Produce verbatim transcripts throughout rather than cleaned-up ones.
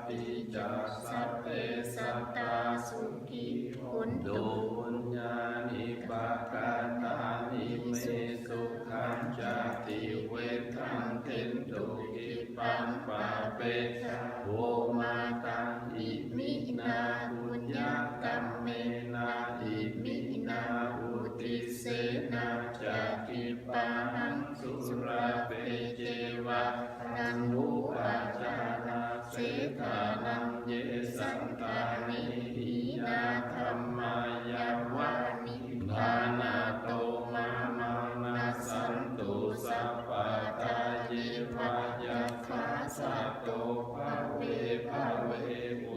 ca sabbe sattā sukhī hontu. Puññāni pakatāni me sukhañca tividhaṃ dentu khippaṃ pāpetha vomataṃ. Iminā puññakammena iminā uddisena ca khippāhaṃ sulabhe ceva taṇhupādansetaṇaṃ ye santāne hīnā dhammā yāva nibbānato mamaṃ nassantu sabbadā yeva yattha jāto bhave bhave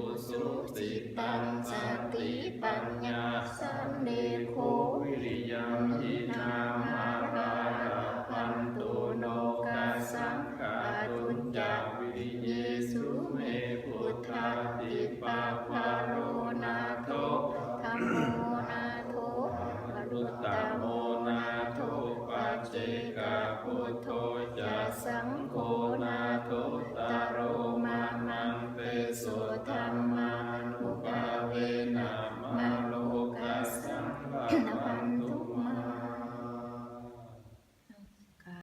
ujucittaṃ satipaññā sallekho viriyamhinā mārā labhantu nokāsaṃ kātuñca viriyesu me buddhādhipavaro nātho dhammo